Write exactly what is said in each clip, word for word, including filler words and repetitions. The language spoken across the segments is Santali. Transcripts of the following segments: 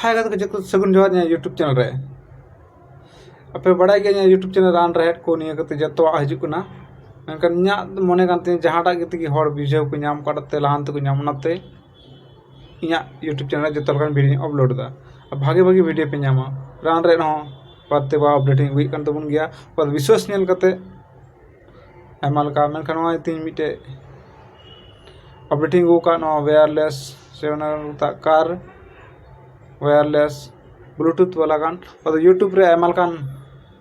ᱦᱟᱭ ᱜᱟᱛᱮ ᱠᱚ, ᱡᱚᱛᱚ ᱥᱟᱹᱜᱩᱱ ᱡᱚᱦᱟᱨ ᱤᱧᱟᱹᱜ YouTube ᱪᱮᱱᱮᱞ ᱨᱮ᱾ ᱟᱯᱮ ᱵᱟᱲᱟᱭ ᱜᱮᱭᱟ ᱤᱧᱟᱹᱜ YouTube ᱪᱮᱱᱮᱞ ᱨᱟᱱ ᱨᱮᱦᱮᱫ ᱠᱚ ᱱᱤᱭᱟᱹ ᱠᱟᱛᱮ ᱡᱚᱛᱚᱣᱟᱜ ᱦᱤᱡᱩᱜ ᱠᱟᱱᱟ᱾ ᱢᱮᱱᱠᱷᱟᱱ ᱤᱧᱟᱹᱜ ᱢᱚᱱᱮ ᱠᱟᱱ ᱛᱤᱧᱟᱹ ᱡᱟᱦᱟᱸᱴᱟᱜ ᱜᱮ ᱛᱮᱜᱮ ᱦᱚᱲ ᱵᱩᱡᱷᱟᱹᱣ ᱠᱚ ᱧᱟᱢ ᱠᱟᱫ ᱛᱮ ᱞᱟᱦᱟᱱᱛᱤ ᱠᱚ ᱧᱟᱢ, ᱚᱱᱟᱛᱮ ᱤᱧᱟᱹᱜ YouTube ᱪᱮᱱᱮᱞ ᱨᱮ ᱡᱚᱛᱚ ᱞᱮᱠᱟᱱ ᱵᱷᱤᱰᱤᱭᱳᱧ ᱟᱯᱞᱳᱰ ᱮᱫᱟ᱾ ᱟᱨ ᱵᱷᱟᱜᱮ ᱵᱷᱟᱜᱮ ᱵᱷᱤᱰᱤᱭᱳ ᱯᱮ ᱧᱟᱢᱟ᱾ ᱨᱟᱱ ᱨᱮᱦᱮᱫ ᱦᱚᱸ ᱵᱟᱨ ᱯᱮ ᱵᱟᱨ ᱟᱯᱰᱮᱴ ᱤᱧ ᱟᱹᱜᱩᱭᱮᱫ ᱠᱟᱱ ᱛᱟᱵᱚᱱ ᱜᱮᱭᱟ᱾ ᱚᱠᱟ ᱫᱚ ᱵᱤᱥᱣᱟᱥ ᱧᱮᱞ ᱠᱟᱛᱮ ᱟᱭᱢᱟ ᱞᱮᱠᱟ, ᱢᱮᱱᱠᱷᱟᱱ ᱱᱚᱜᱼᱚᱭ ᱛᱤᱧ ᱢᱤᱫᱴᱮᱡ ᱟᱯᱰᱮᱴ ᱤᱧ ᱟᱹᱜᱩ ᱟᱠᱟᱫ ᱱᱚᱣᱟ ᱣᱟᱭᱟᱨᱞᱮᱥ, ᱥᱮ ᱚᱱᱟ ᱢᱮᱛᱟᱜ ᱠᱟᱨ ᱣᱟᱭᱟᱨᱞᱮᱥ ᱵᱞᱩᱴᱩᱛᱷ ᱵᱟᱞᱟ ᱠᱟᱱ᱾ ᱟᱫᱚ YouTube ᱨᱮ ᱟᱭᱢᱟ ᱞᱮᱠᱟᱱ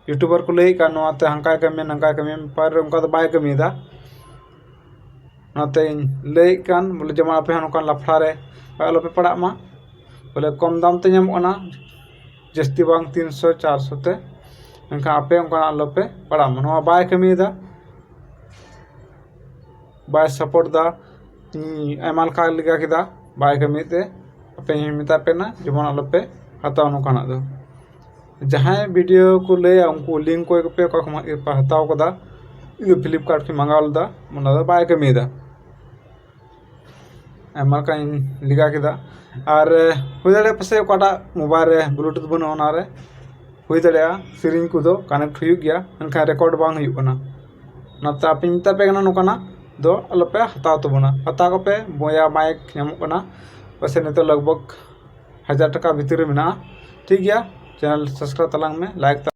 ᱭᱩᱴᱩᱵᱟᱨ ᱠᱚ ᱞᱟᱹᱭᱮᱫ ᱠᱟᱱ ᱱᱚᱣᱟᱛᱮ ᱦᱟᱱᱠᱟᱭ ᱠᱟᱹᱢᱤᱭᱟ, ᱱᱟᱝᱠᱟᱭ ᱠᱟᱹᱢᱤᱭᱟ, ᱵᱮᱯᱟᱨ ᱨᱮ ᱚᱱᱠᱟ ᱫᱚ ᱵᱟᱭ ᱠᱟᱹᱢᱤᱭᱮᱫᱟ᱾ ᱚᱱᱟᱛᱮᱧ ᱞᱟᱹᱭᱮᱫ ᱠᱟᱱ ᱵᱚᱞᱮ ᱡᱮᱢᱚᱱ ᱟᱯᱮ ᱦᱚᱸ ᱱᱚᱝᱠᱟᱱ ᱞᱟᱯᱷᱲᱟ ᱨᱮ ᱟᱞᱚᱯᱮ ᱯᱟᱲᱟᱜ ᱢᱟ᱾ ᱵᱚᱞᱮ ᱠᱚᱢ ᱫᱟᱢ ᱛᱮ ᱧᱟᱢᱚᱜ ᱠᱟᱱᱟ, ᱡᱟᱹᱥᱛᱤ ᱵᱟᱝ ᱛᱤᱱᱥᱚ ᱪᱟᱨᱥᱚ ᱛᱮ, ᱢᱮᱱᱠᱷᱟᱱ ᱟᱯᱮ ᱚᱱᱠᱟᱱᱟᱜ ᱟᱞᱚᱯᱮ ᱯᱟᱲᱟᱜ ᱢᱟ᱾ ᱱᱚᱣᱟ ᱵᱟᱭ ᱠᱟᱹᱢᱤᱭᱮᱫᱟ, ᱵᱟᱭ ᱥᱟᱯᱳᱨᱴ ᱫᱟ᱾ ᱤᱧ ᱟᱭᱢᱟ ᱞᱮᱠᱟ ᱞᱮᱠᱟ ᱠᱮᱫᱟ, ᱵᱟᱭ ᱠᱟᱹᱢᱤᱭᱮᱫ ᱛᱮ ᱟᱯᱮ ᱦᱚᱸᱧ ᱢᱮᱛᱟ ᱯᱮ ᱠᱟᱱᱟ ᱡᱮᱢᱚᱱ ᱟᱞᱚᱯᱮ ᱦᱟᱛᱟᱣᱟ ᱱᱚᱝᱠᱟᱱᱟᱜ ᱫᱚ᱾ ᱡᱟᱦᱟᱸᱭ ᱵᱷᱤᱰᱤᱭᱳ ᱠᱚ ᱞᱟᱹᱭᱟ ᱩᱱᱠᱩ ᱞᱤᱝᱠ ᱠᱚᱭ ᱯᱮ, ᱚᱠᱟ ᱠᱷᱚᱱᱟᱜ ᱜᱮᱯᱮ ᱦᱟᱛᱟᱣ ᱠᱟᱫᱟ᱾ ᱤᱧ ᱫᱚ ᱯᱷᱞᱤᱯᱠᱟᱨᱴ ᱠᱷᱚᱱ ᱢᱟᱸᱜᱟᱣ ᱞᱮᱫᱟ, ᱚᱱᱟ ᱫᱚ ᱵᱟᱭ ᱠᱟᱹᱢᱤᱭᱮᱫᱟ᱾ ᱟᱭᱢᱟ ᱞᱮᱠᱟᱧ ᱞᱮᱜᱟ ᱠᱮᱫᱟ᱾ ᱟᱨ ᱦᱩᱭ ᱫᱟᱲᱮᱭᱟᱜᱼᱟ ᱯᱟᱥᱮᱡ ᱚᱠᱟᱴᱟᱜ ᱢᱳᱵᱟᱭᱤᱞ ᱨᱮ ᱵᱞᱩᱴᱩᱛᱷ ᱵᱟᱹᱱᱩᱜᱼᱟ, ᱚᱱᱟᱨᱮ ᱦᱩᱭ ᱫᱟᱲᱮᱭᱟᱜᱼᱟ ᱥᱮᱨᱮᱧ ᱠᱚᱫᱚ ᱠᱟᱱᱮᱠᱴ ᱦᱩᱭᱩᱜ ᱜᱮᱭᱟ, ᱢᱮᱱᱠᱷᱟᱱ ᱨᱮᱠᱚᱨᱰ ᱵᱟᱝ ᱦᱩᱭᱩᱜ ᱠᱟᱱᱟ᱾ ᱚᱱᱟᱛᱮ ᱟᱯᱮᱧ ᱢᱮᱛᱟ ᱯᱮ ᱠᱟᱱᱟ, ᱱᱚᱝᱠᱟᱱᱟᱜ ᱫᱚ ᱟᱞᱚᱯᱮ ᱦᱟᱛᱟᱣ ᱛᱟᱵᱚᱱᱟ᱾ ᱦᱟᱛᱟᱣ ᱠᱟᱯᱮ, ᱵᱚᱭᱟ ᱢᱟᱭᱤᱠ ᱧᱟᱢᱚᱜ ᱠᱟᱱᱟ ᱯᱟᱥᱮᱡ ᱱᱤᱛᱚᱜ ᱞᱟᱜᱽ ᱵᱷᱟᱜᱽ ᱦᱟᱡᱟᱨ ᱴᱟᱠᱟ ᱵᱷᱤᱛᱤᱨ ᱨᱮ ᱢᱮᱱᱟᱜᱼᱟ᱾ ᱴᱷᱤᱠ ᱜᱮᱭᱟ, ᱪᱮᱱᱮᱞ ᱥᱟᱵᱥᱠᱨᱟᱭᱤᱵ ᱛᱟᱞᱟᱝ ᱢᱮ, ᱞᱟᱭᱤᱠ